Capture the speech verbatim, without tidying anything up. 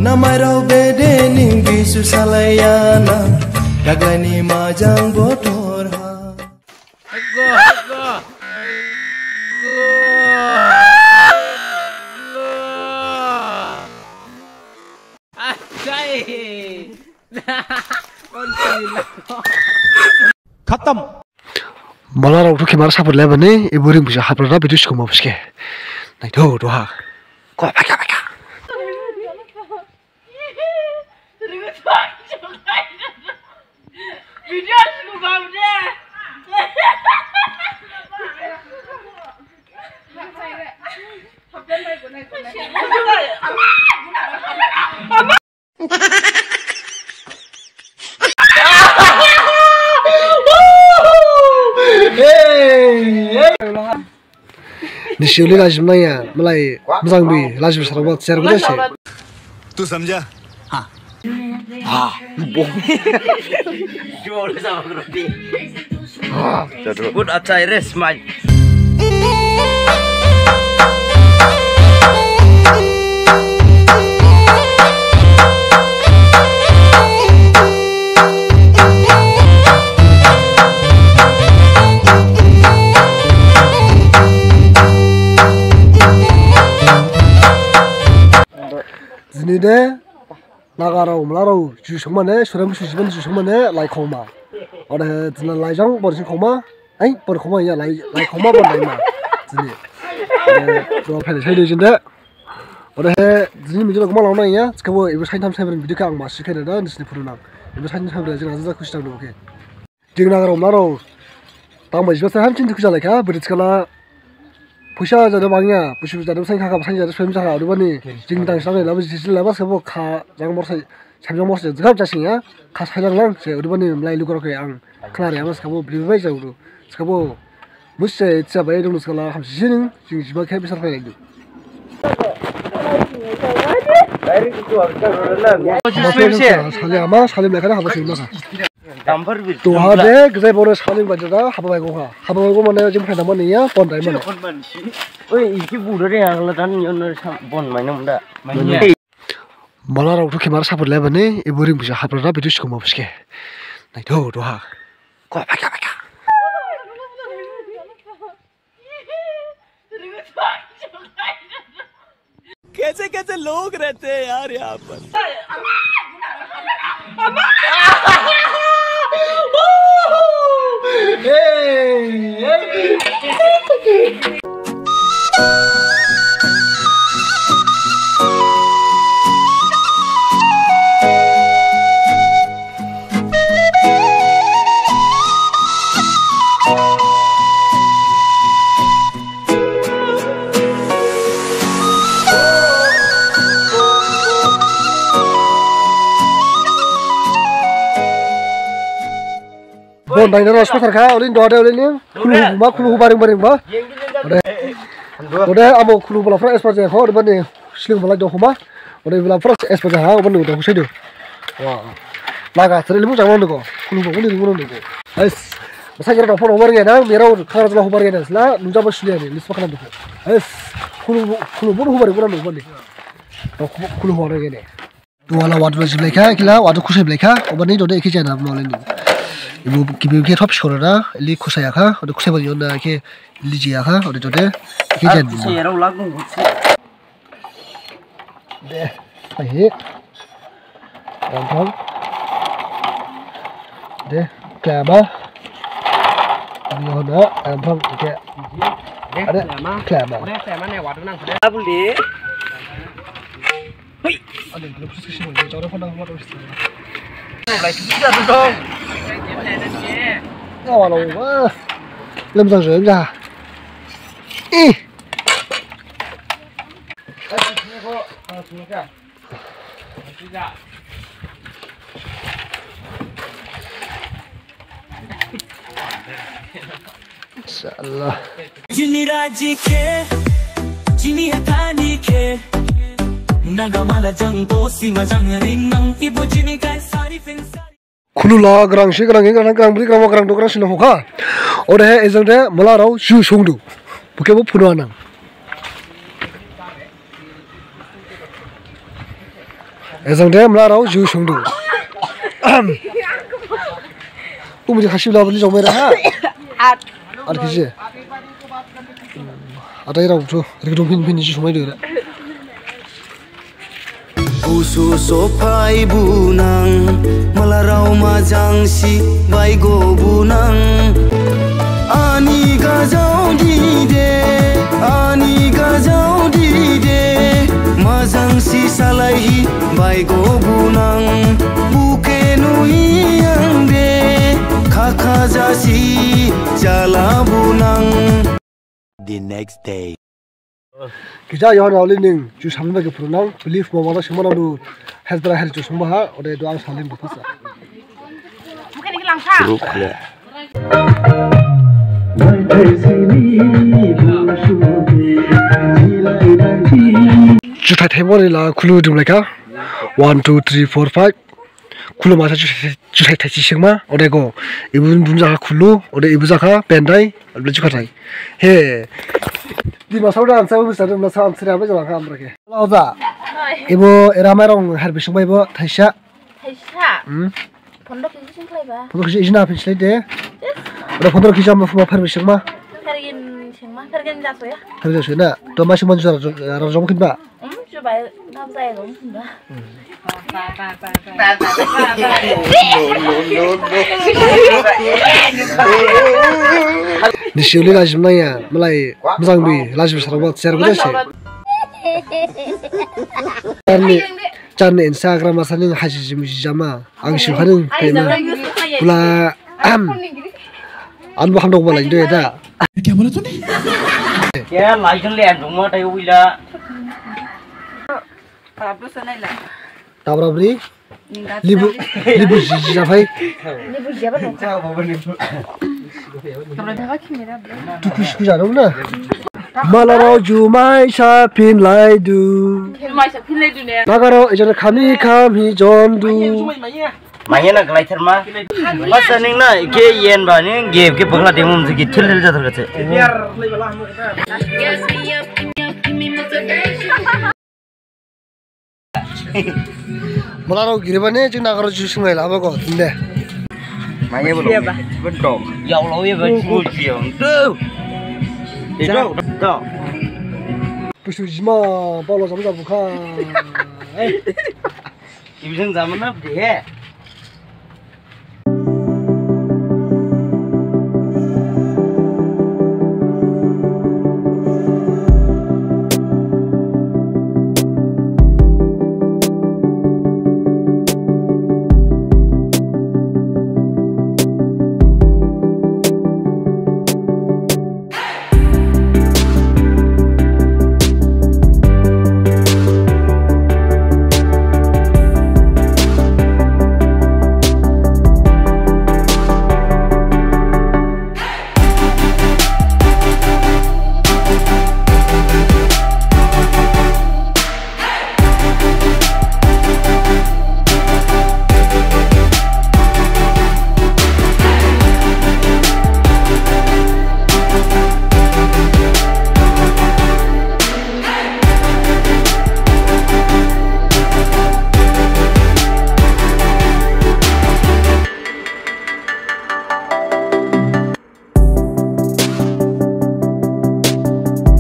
Amairao bede ning bisu salaiyana, daglani majang bothor ha. Khatam. Malarao thu khimar sapur lebani, ibu ring bisa hapra na bidu sukuma biske. Nai tho, tho ha. Ko, baka, baka. Nisi uli lajim naya, malai mojang bi, lajim sarangba, cher gede se. तू समझा? हाँ। हाँ। जोर से बोल रही। हाँ। बहुत अच्छा है रे, smile। Dini de Nagarao, Malarao, ju songmane, Surem Busu jiban ju songmane, lai khoma. Ode dini laijang, bor sing khoma, ai, bor khoma ya, lai, lai khoma, bor lai ma. Dini. Ode, do phai sai de jinde. Ode he, dini mijilo khoma launa ya, skabo, ibu sain tham sai bren video khe ang masi khe da, nisini phuru nang. Ibu sain tham bren jing aja khusi dang do, okay. Jing Nagarao, Malarao, tangbai jiba se hamsin dukhu jalaikha, beri skala, phuisa jada bangya, phuisa jada bsang khakha, bsang jada soim jakha, odebani, jing dang sangni laba jisi laba skabo kha, jang morsai, samjang morsai, jagab jasingya, kha sailang lang, se, odebani, mlai lukurao khe ang, khlari ama skabo, beli bai jaudu, skabo, musse, itsa bai dong skala, hamsi sining, jing jiba khe bisar phai laidu. Sali ama, sali mekha haba sing maka. Duha de gajai boro saling baja da haba baigo ha. Haba baigo mane jing phaida mane ya bon dai mane. Oi, iki budo de ang la dan yon bon mane munda. Malarao thu khimar sapur lebani, ibu ring bisa hapra da bidu sukuma biske. Nai tho, duha. Ko, baka, baka. कैसे कैसे लोग रहते हैं यार यहाँ पर। Bon, dai nara hospital kha, olin dode olin ni, khulu ma, khulu baring baring ba. Ode, ode amo khulu bala fra espa je kho, ode bani sling bala do khoma. Ode bala fra espa je ha, ode bani do khusai do. Wa. Laga, sere limu jangma do ko, khulu ba, khulu limu do ko. Ais, masa kira do phone over ge na, mera khara jala over ge na, sla, nuja ba suliya ni, lispa khala do ko. Ais, khulu, khulu bun over ge na do bani. Do khulu over ge ne. Duha la wadu jiblai kha, kila wadu khusai blai kha, obani dode ikhe jana mole ni. Ibu kibi khe thop sikora na, ili khusai ya kha, ode khusai bani yona khe ili jiya kha, ode dode ikhe jana. Khusai ya rao lagu. De, ahi. Rampang. De, klama. Ini hona, rampang ikhe. Ade, klama. Ode, klama ne wadu nang. Abuli. Lemjang je, lemjang. Ih. Insya Allah. Jini raji khe, jini hatani khe, naga mala jang bo sima jang ring nang ibu jini kai sari fen sari. Khulu la grang si grang grang grang bri grang ma grang do grang sino hokha. Ode he ejang de mala rao ju songdu. Buke bo phunu anang. Ejang de mlarao ju songdu. Umri khasi bla bli jong mera ha. At. Ar kisi. Atai rao thu. Rikdum phin phin ju songmai dura. Gusu sophai bunang, malarao majangsi baigo bunang. Ani gajao dide, ani gajao dide, majangsi salaihi baigo bunang. Buke nuhi angde, khakha jasi jala bunang. The next day. Kisa yaohon auli ning ju sangba ke phurunang, believe mo wala sangma nang du, her dra her ju sangba ha, ode do ang salim bu phasa. Group khle. Juthai thaibo ni la khulu dum laikha. One, two, three, four, five. Khulu masa juthai, juthai thaisi singma, ode go. Ibu bum jakha khulu, ode ibu jakha pendai, ode jukha thai. He. Di masa udah ansa, udah ansa, ansa, ansa, apa jalan kha amra khe. Lao ja. Hoi. Ibu era mairong harbi singba ibu thaisa. Thaisa? Hmm. Pondro kg sing khlaiba. Pondro kg ijina phin slai de. Yes. Ode pondro kg jam phuma harbi singma. Phergin singma, phergin jasoya. Phergin jasoya na. To masi mon jara, jara jom khinba. Hmm, coba nabzai dong, Bunda. Nisi uli lajim naya, malai mojang bi lajim sarang ba share gede se. Charni, charni Instagram asa ning haji jim jama. Ang sukhaning kaima. Bula am. An bo hamdok balai do da. Kya bola tune? Kya laijon le an dongma tai uila. Tabra bri. Libu, libu jiji japhai. Libu jiji apa? Tukus kuja dong na. Malarao jumai saphin laidu. Jumai saphin laidu ne. Nagarao ejana khami khami jondu. Maya na galai tharma. Masa ning na ke yen ba ning ge ke bagla dengmum jigi thil thil jathar gache. Malarao giribani jing nagarao ju singlai laba go tinde. Maya bolo. Betok. Yao lo ye ba ju ju. Betok. Betok. Pusu jima bolo jam jam bukha. Ibising zaman na de.